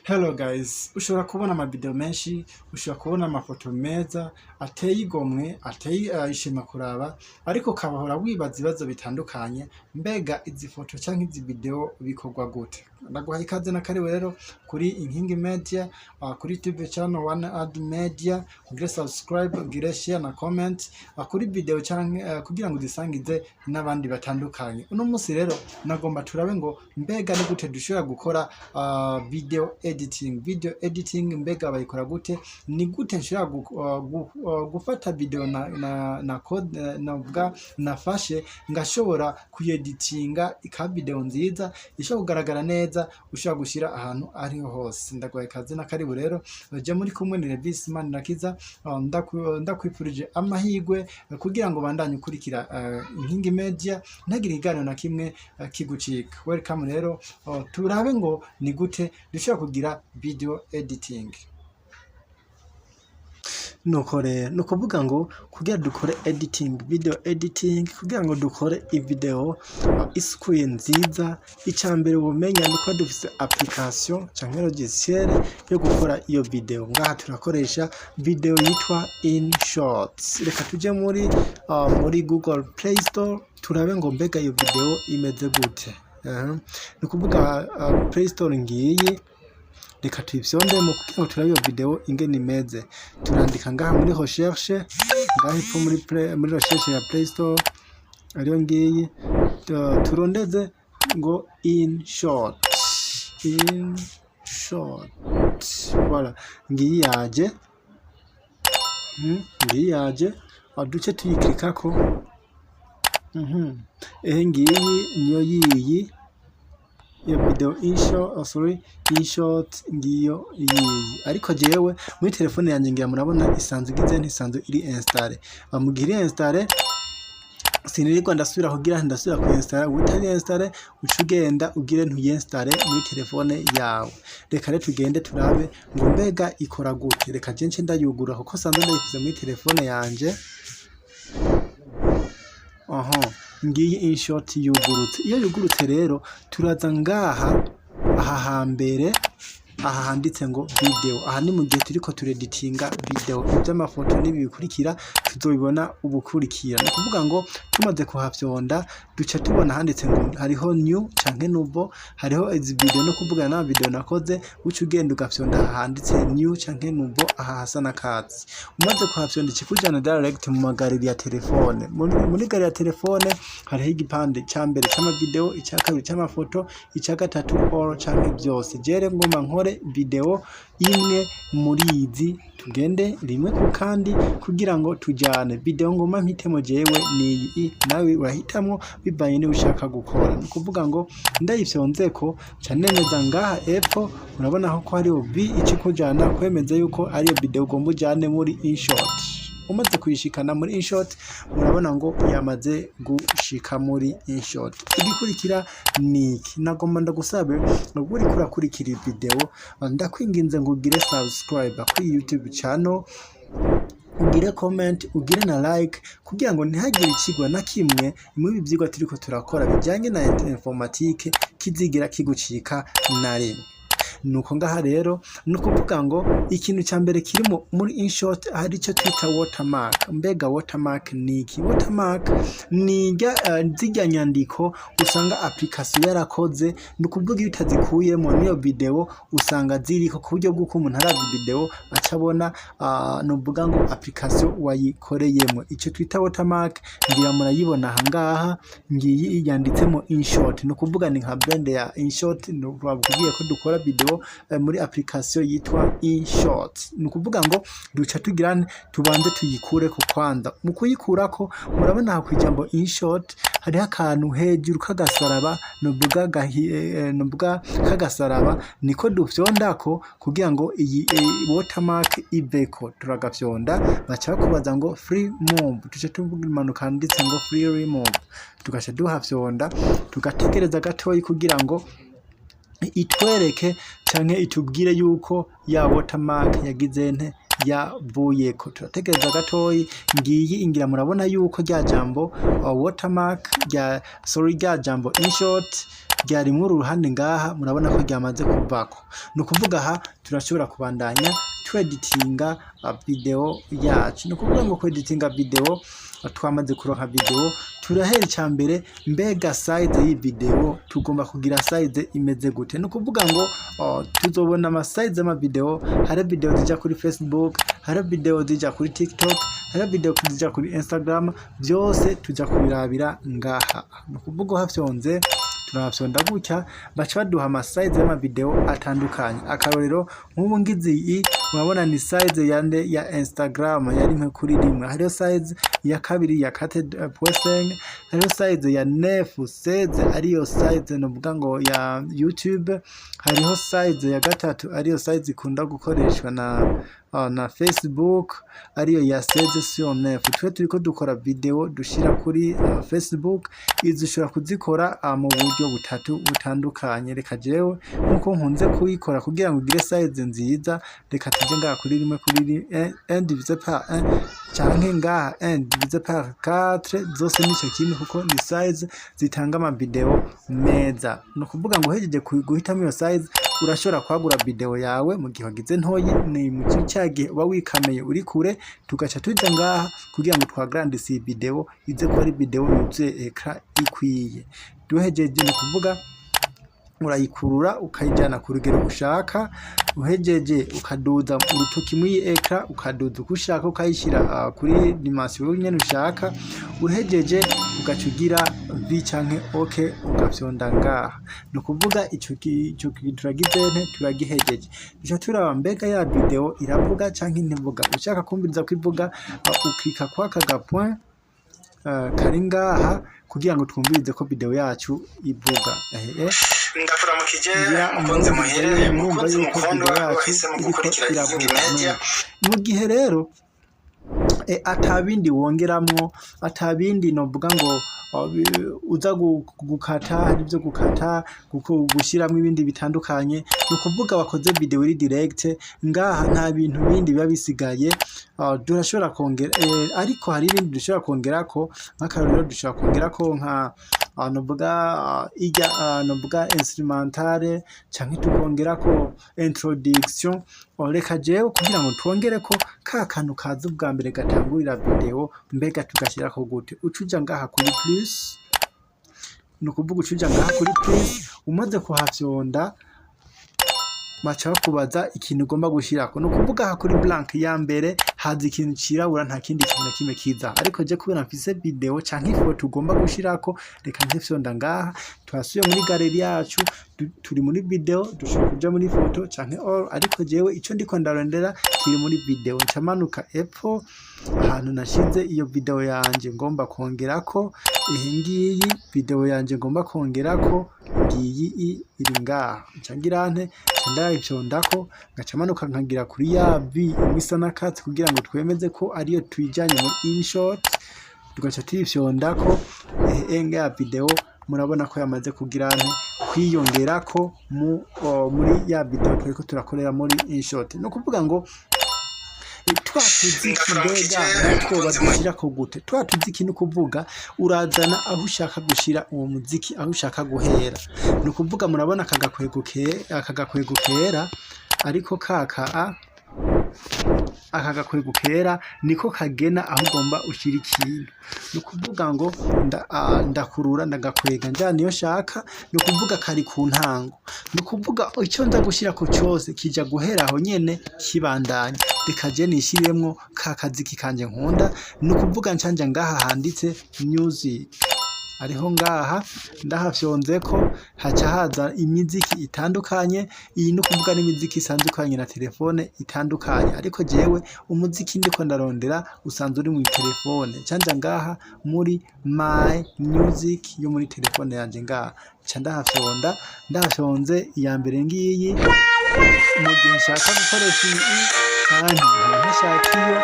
Hello guys, ushobora kubona amavideo menshi, ushobora kubona amafoto meza ateye igomwe, ateye ishema kuraba, ariko ukabahora wibaza ibibazo bitandukanye: mbega izi foto canke izi video bikorwa gute? Ndaguhaye ikaze na karibu rero kuri Inkingi Media, kuri TV channel One Ad Media. Ugire subscribe, ugire share na comment kuri video canke kugira ngo uzisangize n'abandi batandukanye. Uno munsi rero nagomba turabe ngo mbega ni gute dushobora gukora video editing. Video editing mbega bayikora gute? Ni gute nshobora gufata video na code navuga nafashe, ngashobora kuyeditinga ikaba video nziza ishobora kugaragara neza, ushobora gushyira ahantu ariho hose? Ndaguhaye ikaze na karibu rero. Je muri kumwe ni Levis Manirakiza. Ndakwifurije amahirwe kugira ngo bandanye ukurikira Inkingi Media, ntagire ikiganiro na kimwe kigucika. Welcome rero, turabe ngo ni gute dushobora kugira video editing. Nuko rero ni ukuvuga ngo kugira dukore editing, video editing, kugira ngo dukore ivideo isukuye nziza, icya mbere ubumenya ni uko dufise application canke logiciel yo gukora iyo video. Ngaha turakoresha video yitwa InShot. Reka tuje muri Google Play Store, turabe ngo mbega iyo video imeze gute. Ni ukuvuga Play Store ngiyi. Reka tuyifyondemo kugira ngo turabe iyo video ingene imeze. Turandika ngaha muri recherche, ngaha epfo muri recherche ya Play Store, ariyo ngiyi. Turondeze ngo InShot, InShot. Voilà, ngiyi yaje. Ngiyi yaje. Duce tuyiklikako. Ehe, ngiyi niyo yiyi iyo video InShot, oh, sorry, InShot ngiyo yiyi. Ariko jewe muri telefone yanjye ngira murabona isanzwe igize, ntisanzwe iri installé. Mu gihe iri installé, sinirirwa ndasubira kugira ndasubira ku installa. Utari installé, uca ugenda ugire ntuyinstalle muri telefone yawe. Reka rero tugende turabe ngo mbega ikora gute. Reka je nce ndayugura kuko sanzwe ndayifise muri telefone yanje. Aha ngiyi InShot yugurutse. Iyo yugurutse rero, turaza ngaha aha hambere, aha handitse ngo video. Aha ni mu gihe turiko tureditinga video. Ivy'amafoto n'ibi bikurikira tuzobibona ubukurikira. Ni ukuvuga ngo tumaze kuhafyonda, duca tubona handitse ngo hariho new canke nouveau, hariho izi video, no kuvuga na video nakoze. Uca ugenda ugafyonda aha handitse new canke nouveau, aha hasa n'akatsi. Umaze kuhafyonda, ikikujana direct mu magalerie ya telefone. Muri galerie ya telefone hariho igipande ca mbere c'amavideo, ica kabiri c'amafoto, ica gatatu all canke vyose. Jere ngomba nkore video imwe muri izi. Tugende rimwe ku kandi kugira ngo tujane. Video ngomba mpitemo jewe niyi, nawe urahitamwo bivanye niba ushaka gukora. Ni ukuvuga ngo ndayifyonzeko, nca nemeza ngaha epfo. Urabona ko hariho B ikikujana kwemeza yuko ariyo video ugomba ujane muri InShot. Umaze kuyishikana muri InShot, murabona ngo yamaze gushika muri InShot. Igikurikira ni iki: nagomba ndagusabe, uriko urakurikira iyi video, ndakwinginze ngo ugire subscribe kuri YouTube channel, ugire comment, ugire na like, kugira ngo ntihagire ikigwa na kimwe muri ibi vyigwa turiko turakora bijanye na informatique kizigira kigucika na rimwe. Nuko ngaha rero ni ukuvuga ngo ikintu cya mbere kirimo muri InShot hari icyo twita watermark. Mbega watermark ni iki? Watermark ni zirya nyandiko usanga application yarakoze. Ni ukuvuga iyo utazikuyemo n'iyo video usanga ziriko, ku buryo bw'uko umuntu aravye video aca abona nuvuga ngo application wayikoreyemo. Icyo twita watermark ngira murayibona aha ngaha, ngiyi yanditsemo InShot. Ni ukuvuga ni nka brand ya InShot. Bakubwiye ko dukora video muri application yitwa InShot. Ni ukuvuga ngo duca tugira tubanze tuyikure ku kwanza. Mu kuyikurako, murabona aha kw'ijambo InShot hariho akantu hejuru k'agasaraba, nuvuga nuvuga k'agasaraba, niko dufyondako kugira ngo iyi watermark iveko. Turagafyonda, baca bakubaza ngo free move. Tuca tumanuka handitse ngo free remove, tugaca duhafyonda, tugategereza gatoyi kugira ngo itwereke canke itubwire yuko ya watermark yagize nte. Yavuyeko. Turategereza gatoyi. Ngiyi ingira, murabona yuko rya jambo watermark rya, sorry, rya jambo InShot ryarimwo uru ruhande ngaha, murabona ko ryamaze kuvako. Ni ukuvuga aha turashobora kubandanya tweditinga video yacu. Ni ukuvuga ngo kweditinga video, twamaze kuronka video, turahera icya mbere: mbega size y'iyi video tugomba kugira size imeze gute? Ni ukuvuga ngo tuzobona ama size y'ama video. Hari video zija kuri Facebook, hari video zija kuri TikTok, hari video zija kuri Instagram, byose tuja kubirabira ngaha. Ni ukuvuga uhafyonze, turahafyonda gutya, baca baduha ama size y'ama video atandukanye. Akarorero, nk'ubu ngize iyi, murabona ni size yande? Ya Instagram ya 1:1. Hariho size ya kabiri ya 4.5, hariho size ya 9:16, ariyo size novuga ngo ya YouTube, hariho size ya gatatu, ariyo size ikunda gukoreshwa na Facebook, ariyo ya 16:9. Twe turiko dukora video dushira kuri Facebook, izi ushobora kuzikora mu buryo butatu butandukanye. Reka jewe nkuko nkunze kuyikora, kugira ngo ugire size nziza, reka tuje ngaha kuri 1 divisé par 1, canke ngaha 1 divisé par 4, zose nico kimwe, kuko ni size zitanga ama video meza. Ni ukuvuga ngo uhejeje guhitamo iyo size, urashobora kwagura video yawe mu gihe wagize ntoyi. Ni mu cya gihe uba wikameye uri kure, tugaca tuja ngaha kugira ngo twagrandise iyi video, ize kuba ari video yuzuye écran ikwiye. Duhejeje, ni ukuvuga urayikurura ukayijyana ku rugero ushaka. Uhejeje, ukaduza urutoki muri écran, ukaduza uko ushaka, ukayishyira kuri dimension nyene ushaka. Uhejeje, ugaca ugira V canke OK, ugafyonda ngaha. Ni ukuvuga ico turagize nte? Turagihejeje. Duca turaba mbega ya video iravuga canke ntivuga. Ushaka kumviriza ko ivuga, uklika kwaka ga point kari ngaha kugira ngo twumvirize ko video yacu ivuga. Ehe. Ndakuramukije ngira mukunzi muhire, murumva mukunzi yuko mukundwa video yacu wahisemo iriko gukurikira Izingi iravuga. Media. Mu gihe rero atabindi wongeramwo, atabindi novuga ngo uza gukata, hari ibyo gukata, gushiramwo ibindi bitandukanye, ni ukuvuga wakoze video iri direct ngaha, nta bintu bindi biba bisigaye. Turashobora kongera, ariko hari ibindi dushobora kongerako. Nk'akarorero, dushobora kongerako nka novuga ijya novuga instrumentale, canke tukongerako introduction. Reka jewe kugira ngo twongereko ka kantu kaza ubwa mbere gatangurira video, mbega tugashyirako gute? Uca uja ngaha kuri plus. Ni ukuvuga uca uja ngaha kuri plus, umaze kuhafyonda baca bakubaza ikintu ugomba gushirako. Ni ukuvuga aha kuri blank ya mbere haza ikintu cirabura, nta kindi kintu na kimwe kiza. Ariko je kubera mfise video canke ifoto ugomba gushirako, reka nte fyonda ngaha. Twasubiye muri galerie yacu, turi muri video, dushobora kuja muri foto canke all, ariko jewe ico ndiko ndarondera kiri muri video. Nca manuka epfo ahantu nashize iyo video yanje ngomba kongerako. Iyi ngiyi video yanje ngomba kongerako, ngiyi iri ngaha. Nca ngira nte? Nca ndayifyondako, ngaca manuka nkagira kuri ya V imwe isa n'akatsi kugira ngo twemeze ko ariyo tuyijanye muri InShot, tugaca tuyifyondako. Ehe, ya video murabona ko yamaze kugira nte? Kwiyongerako muri ya video turiko turakorera muri InShot. Ni ukuvuga ngo twa tuziki mbega natwo badushirako gute? Twa tuziki, ni ukuvuga urazana aho ushaka gushira uwo muziki, aho ushaka guhera. Ni ukuvuga murabona aka gakwego kera, ariko kaka aka gakwego kera niko kagena aho ugomba ushira ikintu. Ni ukuvuga ngo ndakurura, ndagakwega njana iyo nshaka. Ni ukuvuga kari ku ntango, ni ukuvuga ico nza gushirako cose kija guhera aho nyene kibandanya. Reka je nishiremwo ka kaziki kanje nkunda. Ni ukuvuga ncanja ngaha handitse music, ariho ngaha ndahafyonzeko, haca haza imiziki itandukanye. Iyi ni ukuvuga n'imiziki isanzwe na telefone itandukanye, ariko jewe umuziki ndiko ndarondera usanzwe uri mu telefone. Canja ngaha muri my music yo muri telefone yanje ngaha, nca ndahafyonda. Ndahafyonze, iya mbere ngiyi. Mu gihe nshaka gukoresha iyi canke nkaba ntashaka iyo,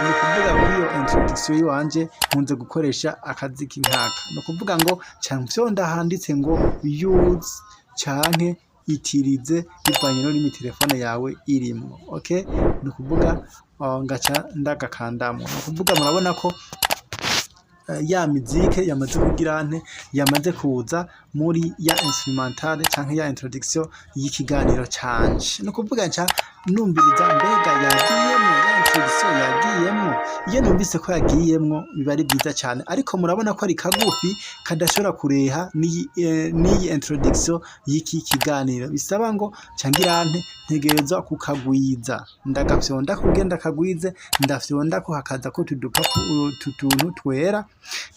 ni ukuvuga kuri iyo introduction yiwanje nkunze gukoresha akaziki nkaka. Ni ukuvuga ngo nca mfyonda handitse ngo use canke Utiliser bivanye n'ururimi telefone yawe irimwo. Okay, ni ukuvuga ngaca ndagakandamwo. Ni ukuvuga murabona ko ya mizike yamaze kugira nte? Yamaze kuza muri ya instrumentale canke ya introduction y'ikiganiro canje. Ni ukuvuga nca numviriza: mbega yagiyemwo? Ya introduction yagiyemwo? Iyo numvise ko yagiyemwo, biba ari byiza cyane. Ariko murabona ko ari kagufi, kadashobora kureha n'iyi introduction y'iki kiganiro. Bisaba ngo cangira nte? Ntegerezwa kukagwiza. Ndagafyonda kugira ndakagwize, ndafyonda ko hakaza ko tudupapu, utu tuntu twera.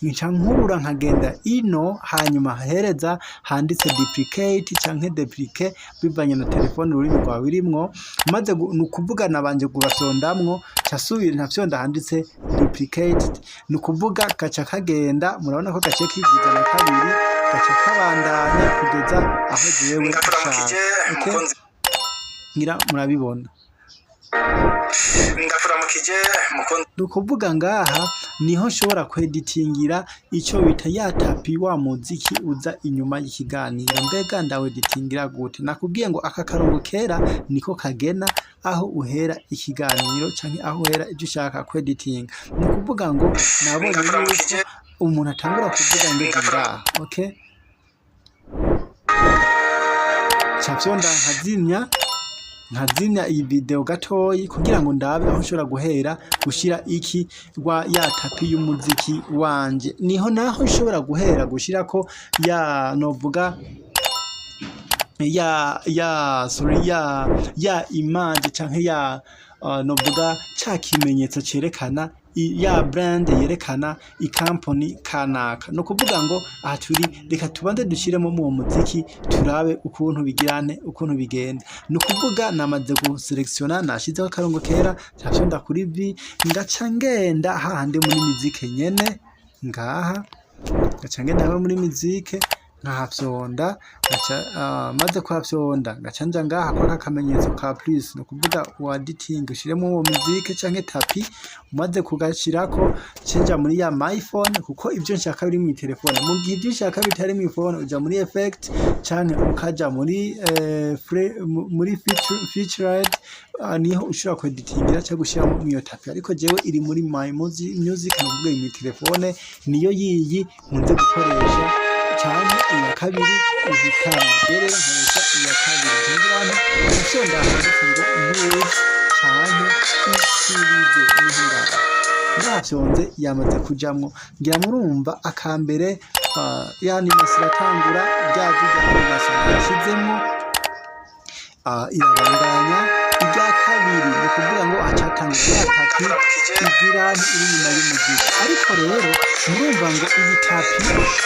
Nca nkurura nkagenda ino, hanyuma hereza handitse duplicate canke dupliquer, bivanye na telefone ururimi rwawe irimwo. Maze ni ukuvuga nabanje kugafyondamwo, ca subira nkafyonda handitse duplicate. Ni ukuvuga gaca kagenda. Murabona ko gaciye kigwiza na kabiri, gaca kabandanya kugeza aho jewe nshaka. Ndakuramukije. Okay? Mukunzi. Ngira murabibona. Ndakuramukije, mukunzi. Ni ukuvuga ngaha niho nshobora kweditingira ico bita ya tapis, wa muziki uza inyuma y'ikiganiro. Mbega ndaweditingira gute? Nakubwiye ngo aka karongo kera niko kagena aho uhera ikiganiro canke aho uhera ivyo ushaka kweditinga. Ni ukuvuga ngo nabonye yuko Ndakuramukije. umuntu atangura kuvuga ngeze ngaha. Okay, ca fyonda nkazimya iyi video gatoyi kugira ngo ndabe aho nshobora guhera gushira iki wa ya tapis y'umuziki wanje. Niho naho nshobora guhera gushirako ya, novuga ya, sorry, ya image canke ya novuga ca kimenyetso cerekana ya brand, yerekana ikampani kanaka. No kuvuga ngo aha turi, reka tubanze dushiremo uwo muziki, turabe ukuntu bigirane, ukuntu bigenda. Ni ukuvuga namaze guselektiona, nashizeho akarongo kera, nca kuri V, ngaca ngenda hahandi muri mizike nyene ngaha, ngaca ngenda muri mizike nkahafyonda. Ngaca maze kuhafyonda, ngaca nja ngaha kwaka akamenyetso ka plus, ni ukuvuga wa editing, ushiremo uwo muzike canke tapis. Umaze kugashirako, cenja muri ya my phone, kuko ivyo nshaka biri mu telefone. Mu gihe ivyo ushaka bitari mu phone, uja muri effect canke ukaja muri muri featured, niho ushobora kweditingira cyangwa gushiramo iyo tapis. Ariko jewe iri muri my music, ni ukuvuga iri mu telefone, niyo yiyi nkunze gukoresha, canke iya kabiri uhitamo. Je rero nkoresha iya kabiri. Ngira hano nshonda handitse ngo use canke utiliser, niho ngaha ndahafyonze, yamaze kujamwo. Ngira murumva akambere, ya animation iratangura, rya jwi rya animation yashizemwo, irabandanya. Irya kabiri, ni ukuvuga ngo hacatangura ya tapis igira iri inyuma y'umuziki. Ariko rero murumva ngo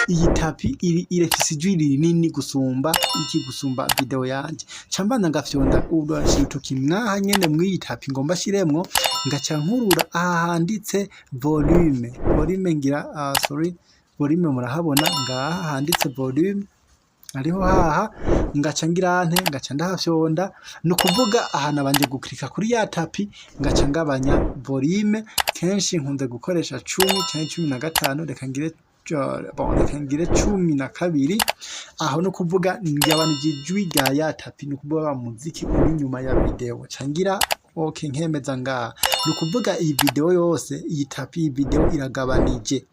iyi tapis iri irafise ijwi rinini gusumba iki? Gusumba video yanje. Ca mbanza ngafyonda, urashira urutoki mwaha nyene mw'iyi tapis ngomba shiremwo, ngaca nkurura aha handitse volume. Volume ngira, sorry, volume murahabona ngaha handitse volume, ariho haha. Ngaca ngira nte? Ngaca ndahafyonda. Ni ukuvuga aha nabanje guklika kuri ya tapis, ngaca ngabanya volume. Kenshi nkunze gukoresha 10 canke 15. Reka ngire, bon, reka ngire 12 aho. No kuvuga ngabanije ijwi rya ya tapis, ni ukuvuga wa muziki uri inyuma ya video. Ca ngira okay, nkemeza ngaha. Ni ukuvuga iyi video yose, iyi tapis, iyi video iragabanije.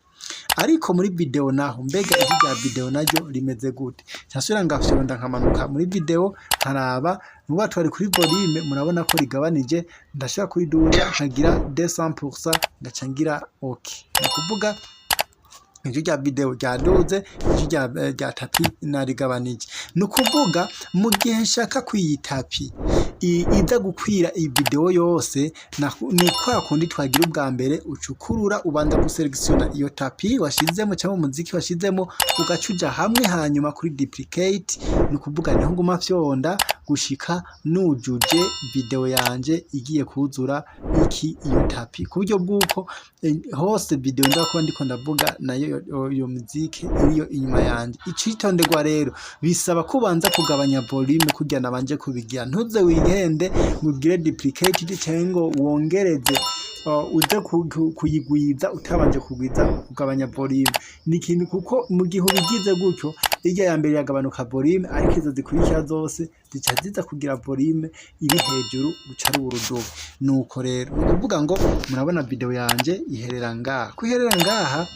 Ariko muri video naho, mbega ijwi rya video naryo rimeze gute? Nsubira ngafyonda, nkamanuka muri video, nkaraba. Nuba twari kuri volume, murabona ko rigabanije. Ndashira kuri duza, nkagira 200%, ngaca ngira ok. Ni ukuvuga ijwi rya video ryaduze, ijwi rya tapis narigabanije. Ni ukuvuga mu gihe nshaka ko iyi tapis iza gukwira iyi video yose, ni kwa kundi twagira ubwa mbere: ucukurura, ubanza guselektiona iyo tapis washizemo cyangwa umuziki washizemo, ugaca uja hamwe, hanyuma kuri duplicate. Ni ukuvuga niho nguma fyonda gushika nujuje video yanje igiye kuzura iki? Iyo tapis, ku buryo bw'uko hose video nza kuba ndiko ndavuga nayo iyo muziki iriyo inyuma yanje. Icitonderwa rero, bisaba kubanza kugabanya volume kugira nabanje kubigira. Ntuze wihende ngo ugire duplicate cyangwa ngo wongereze. uze kuyigwiza utabanje kugwiza kugabanya volume. Ni ikintu kuko mu gihe ubigize gutyo, irya ya mbere iragabanuka volume, ariko izo zikurikira zose zica ziza kugira volume iri hejuru, uca ari urudubi. Nuko rero ni ukuvuga ngo murabona video yanje iherera ngaha. Ko iherera ngaha,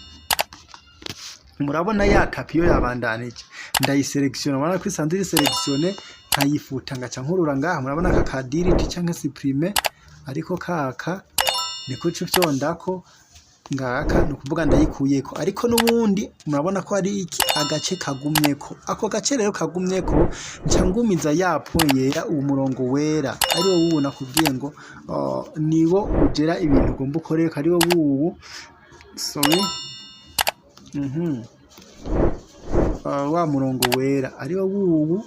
murabona ya tapis yo yabandanije. Ndayisélectionna, murabona ko isanzwe iri sélectionnée, nkayifuta, ngaca nkurura ngaha. Murabona aka ka delete canke supprimer, ariko kaka niko uca ufyondako ngaka. Ni ukuvuga ndayikuyeko, ariko n'ubundi murabona ko hari iki agace kagumyeko. Ako gace rero kagumyeko, nca ngumiza ya point yera, uwo murongo wera ari wo wubu nakubwiye ngo niwo ugera ibintu ugomba ukoreko, ari wo wubu, sorry, wa murongo wera ari wo wubu.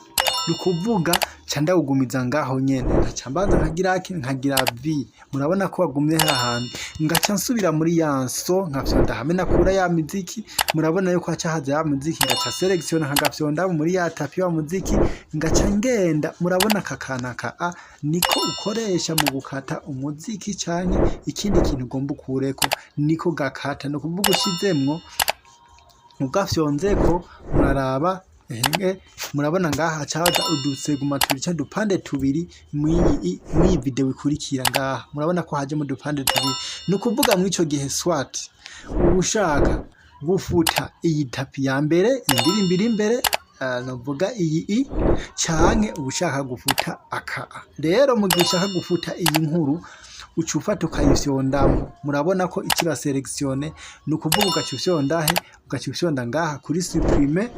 Ni ukuvuga nca ndawugumiza ngaho nyene, nkaca mbanza nkagira ki? Nkagira V. Murabona ko wagumye hahandi. Ngaca nsubira muri ya nso, nkafyonda hamwe nakura ya miziki. Murabona yuko haca haza ya muziki, ngaca sélectionna, nkagafyonda muri ya tapis wa muziki, ngaca ngenda. Murabona aka kantu ka a niko ukoresha mu gukata umuziki canke ikindi kintu ugomba ukureko, niko gakata. Ni ukuvuga ushizemwo ugafyonzeko, muraraba ehenge, murabona ngaha haca haza uduseguma tubiri canke udupande tubiri. Mw'iyi video ikurikira ngaha murabona ko hajemo udupande tubiri. Ni ukuvuga mw'ico gihe soit uba ushaka gufuta iyi tapis ya mbere, indirimbo iri imbere, novuga iyi i, canke uba ushaka gufuta aka. Rero mu gihe ushaka gufuta iyi nkuru, uca ufata ukayifyondamwo. Murabona ko ikiba sélectionné. Ni ukuvuga ugaca ufyonda he? Ugaca ufyonda ngaha kuri supprimer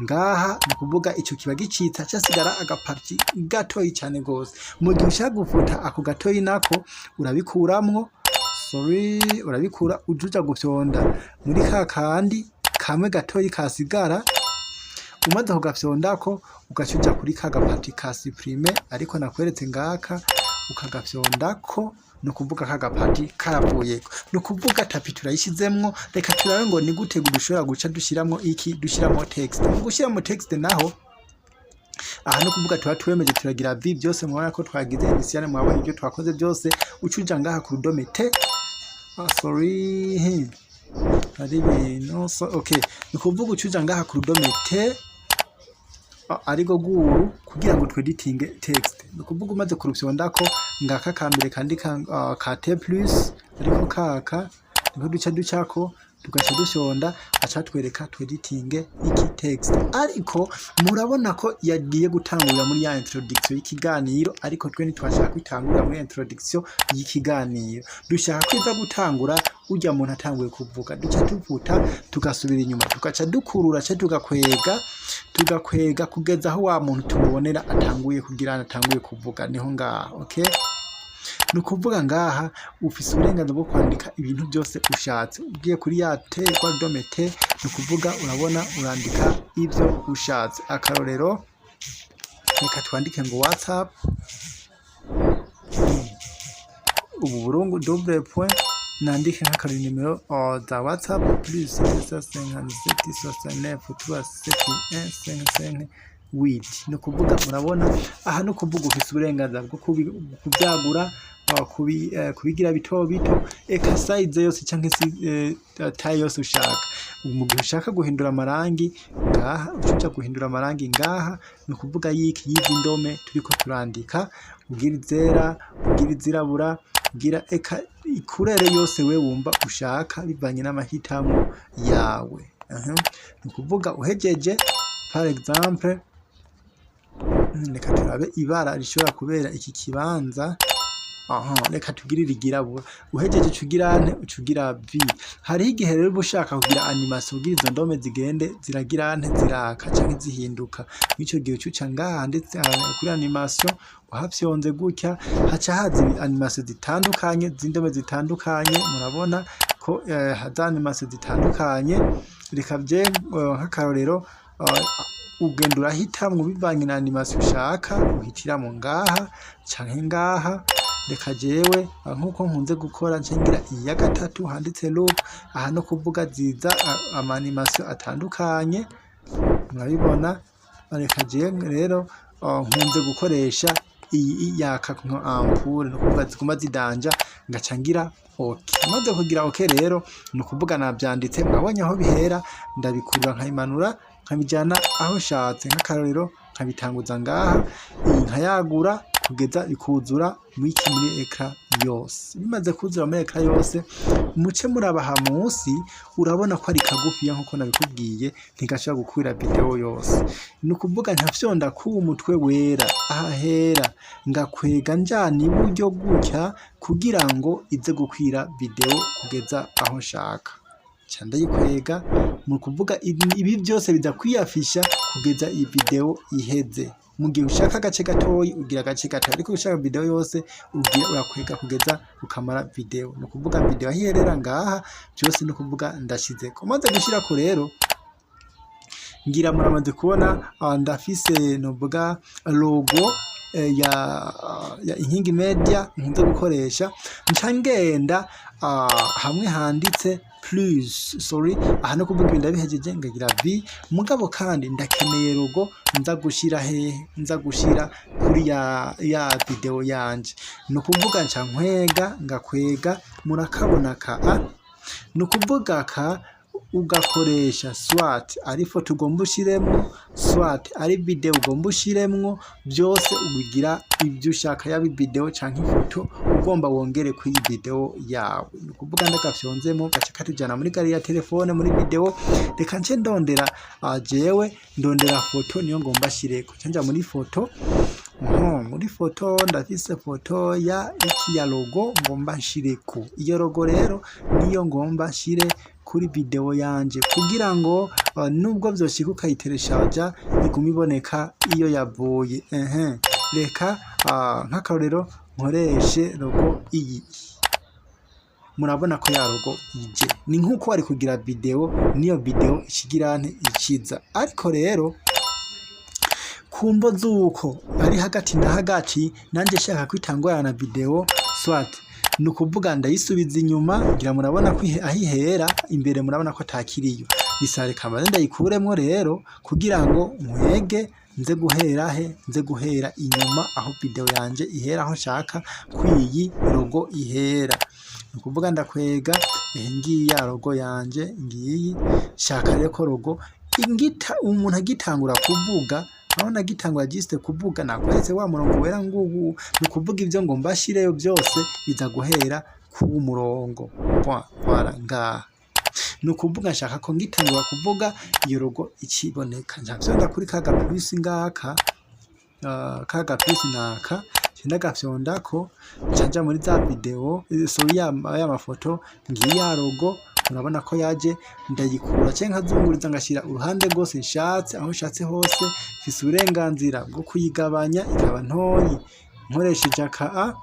ngaha. Ni ukuvuga ico kiba gicitse, hacasigara agapartie gatoyi cane gose. Mu gihe ushaka gufuta ako gatoyi nako, urabikuramwo, sorry, urabikura uja gufyonda muri ka kandi kamwe gatoyi kasigara. Umaze kugafyondako, ugaca uja kuri ka gapartie ka supprimer, ariko nakweretse ngaka, ukagafyondako. Ni ukuvuga ka gapartie karavuyeko. Ni ukuvuga tapis turayishizemwo. Reka turabe ngo ni gute dushobora guca dushiramwo iki? Dushiramwo text. Mu gushiramwo text naho, aha no kuvuga tuba twemeje, turagira V byose. Murabona ko twagize initiale, mwabonye ibyo twakoze byose. Uca uja ngaha ku rudome T. Ah, sorry, hari ibintu, so okay. Ni ukuvuga uca uja ngaha ku rudome T, ariko guru kugira ngo tweditinge text. Ni ukuvuga umaze kurufyondako ngaka kambere kandika ka T plus, ariko kaka niho duca ducako, tugaca dufyonda, aca twereka tweditinge iki? Text. Ariko murabona ko yagiye gutangurira muri ya introduction y'ikiganiro, ariko twe ntitwashaka kwitangurira muri introduction y'ikiganiro, dushaka kwiza gutangura urya muntu atanguye kuvuga. Duca tuvuta, tugasubira inyuma, tugaca dukurura, ca tugakwega, tugakwega kugeza aho wa muntu tumubonera atanguye kugira, atanguye kuvuga, niho ngaha. Okay, ni ukuvuga ngaha ufise uburenganzira bwo kwandika ibintu byose ushatse. Ugiye kuri ya T, kwa rudome T, ni ukuvuga urabona urandika ibyo ushatse. Akarorero, reka twandike ngo WhatsApp ubu burungu double point, nandike nk'akarorero nimero za WhatsApp: +257 69 3 7 1 5 5 8. Ni ukuvuga murabona aha, ni ukuvuga ufise uburenganzira bwo kubyagura, kubigira bito bito, eka size yose canke taille yose ushaka. Mu gihe ushaka guhindura amarangi ngaha, uca guhindura amarangi ngaha. Ni ukuvuga yiki? Yizi ndome turiko turandika, ugira izera, ugira izirabura, ugira eka icouleur yose we wumva ushaka, bivanye n'amahitamo yawe. Ni ukuvuga uhejeje, par exemple, reka turabe ibara rishobora kubera iki kibanza. Aha reka tugirire iryirabura. Uhejeje uca ugira nte? Uca ugira V. Hariho igihe rero uba ushaka kugira animation kugira izo ndome zigende ziragira nte? Ziraka canke zihinduka. Mw'ico gihe uca uca ngaha handitse kuri animation. Uhafyonze gutya, haca haza animation zitandukanye z'indome zitandukanye. Murabona ko haza animation zitandukanye. Reka vye nk'akarorero, ugenda urahitamwo bivanye na animation ushaka, uhitiramwo ngaha canke ngaha. Reka jewe nkuko nkunze gukora, nce ngira iya gatatu handitse loop. Aha no kuvuga ziza ama animation atandukanye, murabibona. Reka jewe rero nkunze gukoresha iyi yaka nka ampoule, no kuvuga ziguma zidanja. Ngaca ngira OK. Maze kugira OK rero, ni ukuvuga navyanditse, mwabonye aho bihera, ndabikurura nkabimanura, nkabijana aho nshatse. Nk'akarorero, nkabitanguza ngaha, iyi nkayagura kugeza bikuzura mwiki, muri écran yose. Bimaze kuzura muri écran yose, muce murabaha munsi, urabona ko ari kagufiya nkuko nabikubwiye, ntigashobora gukwira video yose. Ni ukuvuga nkafyonda kuwu mutwe wera aha hera, ngakwega njana iburyo gutya kugira ngo ize gukwira video kugeza aho nshaka. Nca ndayikwega, ni ukuvuga ibi vyose biza kwiyafisha kugeza iyi video iheze. Mu gihe ushaka agace gatoyi, ugira agace gatoyi, ariko ushaka video yose, ugira urakwega kugeza ukamara video. Ni ukuvuga video aho iherera ngaha vyose, ni ukuvuga ndashizeko. Maze gushirako rero, ngira muramaze kubona, ndafise novuga logo ya Inkingi Media nkunze gukoresha. Nca ngenda hamwe handitse plus, sorry, aha no kuvuga ibi ndabihejeje, ngagira V. Mugabo kandi ndakeneye logo nza gushira hehe? Nza gushira kuri ya video yanje. Ni ukuvuga nca nkwega, ngakwega, murakabona ka a, ni ukuvuga ka ugakoresha soit ari foto ugomba ushiremwo, soit ari video ugomba ushiremwo, byose ubigira ibyo ushaka, yaba video canke ifoto ugomba wongere kuri iyi video yawe. Ni ukuvuga ndagafyonzemo, gaca katujana muri galerie ya telefone, muri video. Reka nce ndondera, jewe ndondera foto niyo ngomba shireko, nca nja muri foto. Muri foto ndafise foto ya iki, ya logo ngomba nshireko. Iyo logo rero niyo ngomba nshire kuri video yanje kugira ngo nubwo vyoshika ukayitereshaja, igume iboneka iyo yavuye. Ehe, reka nk'akarorero nkoreshe logo iyi. Murabona ko ya logo ije, ni nk'uko wari kugira video, niyo video ikigirante ikiza. Ariko rero kumvo z'uko ari hagati na hagati, nanje shaka kwitangurana na video, soit ni ukuvuga ndayisubiza inyuma. Ngira murabona ko aho ihera imbere, murabona ko atakiriyo bisa. Reka mbanze ndayikuremwo rero kugira ngo nkwege nze guhera he, nze guhera inyuma aho video yanje ihera, aho nshaka kwiyi logo ihera. Ni ukuvuga ndakwega, ehe, ngiyi ya logo yanje, ngiyi. Shaka rero ko logo ingita umuntu agitangura kuvuga. Urabona agitangura juste kuvuga, nakweretse wa murongo wera nguwu. Ni ukuvuga ivyo ngomba nshireyo byose biza guhera ku murongo. Voilà, ngaha. Ni ukuvuga nshaka ko ngitangura kuvuga iyo logo ikiboneka. Nca mfyonda kuri ka ga plus ngaka, ka ga plus naka, nca ndagafyondako, nca nja muri za video, sorry, ya mafoto. Ngiyi ya logo, murabona ko yaje. Ndayikura canke nkazunguriza, ngashira uruhande rwose nshatse, aho nshatse hose. Mfise uburenganzira bwo kuyigabanya ikaba ntoyi nkoresheje aka a,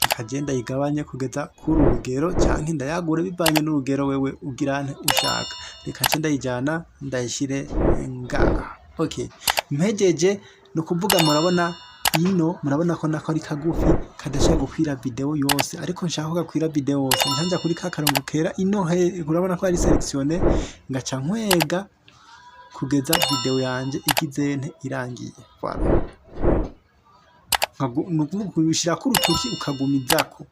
nkagenda ndayigabanye kugeza kuri urugero, canke ndayagure bivanye n'urugero wewe ugira nte ushaka. Reka nce ndayijana, ndayishire ngaha. Okay, mpejeje, ni ukuvuga murabona ino, murabona ko nako ari kagufi, kadashobora gukwira video yose, ariko nshaka ko gakwira video yose, nca kuri ka karongo kera ino he, urabona ko ari sélectionné, ngaca nkwega kugeza video yanje igize nte, irangiye. Voilà, ni ukuvuga ubishirako urutoki ukagumizako,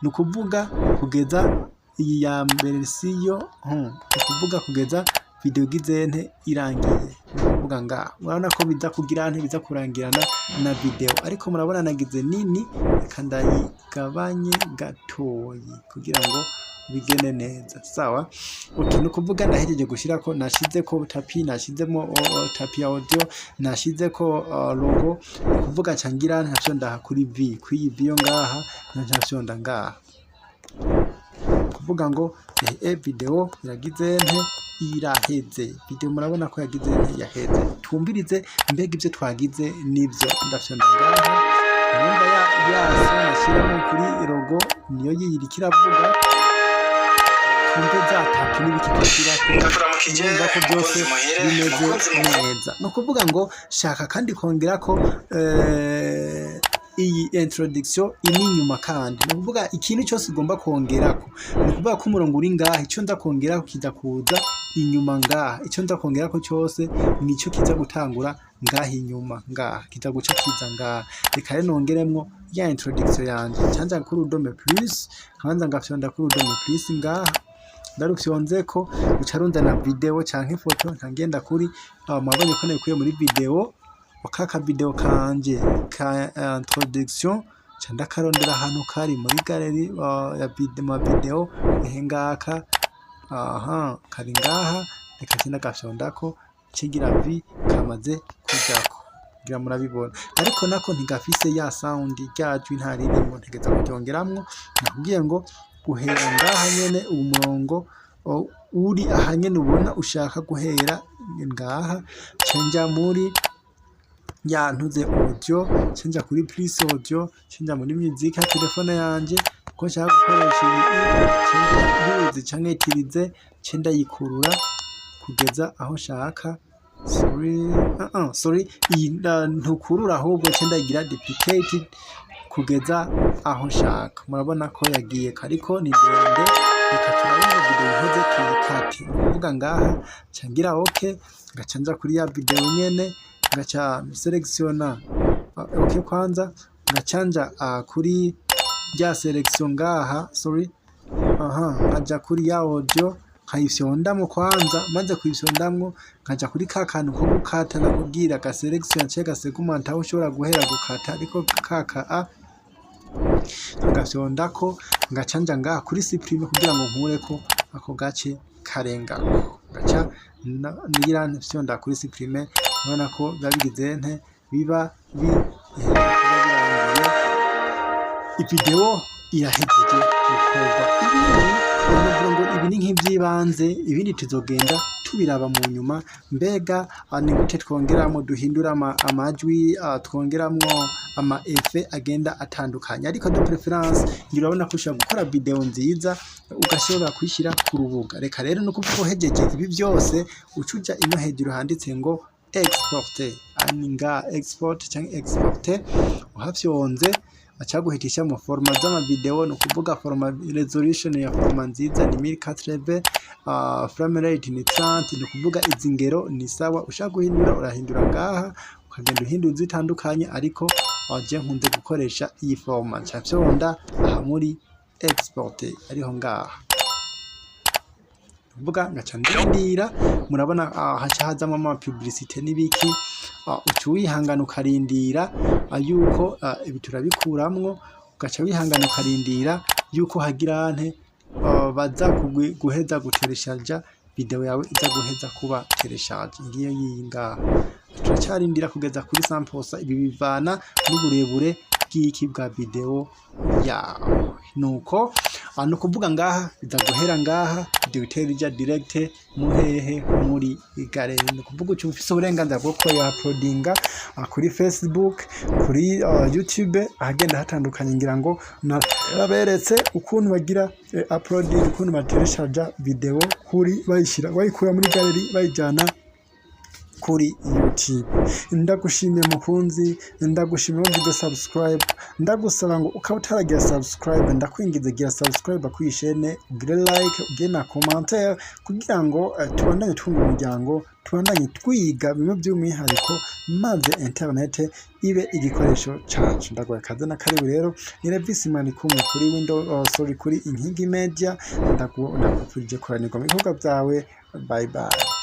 ni ukuvuga kugeza iyi ya mbere siyo, ni ukuvuga kugeza video igize nte, irangiye. Ni ukuvuga ngaha urabona ko biza kugira nte, biza kurangirana na video. Ariko murabona nagize nini, reka ndayigabanye gatoyi kugira ngo bigende neza. Sawa, okay. Ni ukuvuga ndahejeje gushirako, nashizeko tapis, nashizemo tapis ya audio, nashizeko logo. Ni ukuvuga nca ngira nkafyonda kuri V, kuri V yo ngaha, nca fyonda ngaha kuvuga ngo video iragize nte, iraheze. Video murabona ko yagize nte, yaheze. Twumvirize mbega ivyo twagize nivyo. Ndafyonda ngaha, numva ya son nashiramo kuri logo niyo yiyiriko iravuga. Twumve za tapis n'ibiki dushirako. Ndakuramukije. Urumva ko byose Mukunzi muhire, bimeze mukunzi mukuru. neza. Ni ukuvuga ngo shaka kandi kongera ko iyi introduction iri inyuma. Kandi ni ukuvuga ikintu cyose ugomba kongerako, ni ukuvuga ko umurongo uri ngaha, icyo nza kongerako kiza kuza inyuma ngaha. Ico nza kongerako cose nico kiza gutangura ngaha inyuma, ngaha kiza guca kiza ngaha. Reka rero nongeremwo ya introduction yanje. Nca kuri urudome plus, nkabanza ngafyonda kuri urudome plus ngaha. Ndarufyonzeko, ruca runzana video canke ifoto. Nca ngenda kuri mwabonye ko nabikuye muri video, ka video kanje ka introduction. Nca ndakarondera ahantu kari muri galerie ya video, ma video ehe ngaka, aha kari ngaha. Reka nce ndagafyondako, nce vi kamaze kujako, ngira murabibona. Ariko nako ntigafise ya sound, rya jwi ntaririmwo, ntegeza kuryongeramwo. Nakubwiye ngo uhera ngaha nyene, uwu murongo uri aha nyene ubona ushaka guhera ngaha. Nca nja muri ya ntuze audio, nca nja kuri plus audio, nca nja muri music ya telefone yanje ko nshaka gukoresha iyi, nca use canke utiliser, nce ndayikurura kugeza aho nshaka. Sorry, sorry, iyi ntukurura, ahubwo nce ndayigira duplicate kugeza aho nshaka. Murabona ko yagiye, ariko ni ndende. Reka turabe ngo video iheze tuyikate. Ni ukuvuga ngaha nca ngira OK, ngaca nja kuri ya video nyene, ngaca selectiona OK kwanza, ngaca nja kuri rya selection ngaha, sorry, aha nkaja kuri ya audio, nkayifyondamwo kwanza. Maze kuyifyondamwo, nkaja kuri ka kantu ko gukata nakubwira, ga selection canke ga segment, aho ushobora guhera gukata, ariko kaka a nkagafyondako, ngaca nja ngaha kuri supprimer kugira ngo nkureko ako gace karengako. Ngaca ngira nfyonda kuri supprimer. Urabona ko biba bigize nte? Biba birangiye, ivideo irahejeje gukorwa. Ibindi novuga ngo ibi ni nk'ivy'ibanze, ibindi tuzogenda tubiraba mu nyuma. Mbega ni gute twongeramwo, duhindura amajwi, twongeramwo ama effet agenda atandukanye? Ariko de préférence, ngira urabona ko ushobora gukora video nziza, ugashobora kuyishyira ku rubuga. Reka rero, no kuvuga uhejeje ibi byose, uca uja ino hejuru handitse ngo export, ani nga export canke exporter. Uhafyonze, bacaguhitisha mu format z'amavideo. Ni ukuvuga format resolution ya format nziza ni 1080, frame rate ni 30. Ni ukuvuga izi ngero ni sawa. Ushaka guhindura, urahindura ngaha, ukagenda uhindura zitandukanye, ariko je nkunze gukoresha iyi format. Nca fyonda aha muri export, ariho ngaha, kuvuga ngaca ndindira. Murabona haca hazamo ama publicité n'ibiki. Uca wihangana ukarindira yuko ibi turabikuramwo, ugaca wihangana ukarindira yuko hagira nte, baza guheza gutereshaja video yawe, iza guheza kuba téléchargée. Ngiyo yiyi ngaha, turacarindira kugeza kuri 100%. Ibi bivana n'uburebure bw'iki, bwa video yawe. Nuko ni ukuvuga ngaha biza guhera ngaha, video itera ija direct muhehe? Muri galerie. Ni ukuvuga uca ufise uburenganzira bwo kuba uploadinga kuri Facebook, kuri YouTube, ahagenda hatandukanye. Ngira ngo naberetse ukuntu bagira uploading, ukuntu batereshaja video kuri bayishira, bayikura muri galerie, bayijana kuri YouTube. Ndagushimiye mukunzi, ndagushimiye wagize subscribe. Ndagusaba ngo ukaba utaragira subscribe, ndakwingize gira subscribe kuri chaîne, ugire like, ugire na commentaire, kugira ngo tubandanye twunga umuryango, tubandanye twiga bimwe by'umwihariko, maze internet ibe igikoresho cacu. Ndaguha kaze na karibu. Rero ni Levis Manikumwe kuri window, sorry, kuri Inkingi Media. Ndakupfurije kuranirwa mu bikorwa byawe. Bye bye.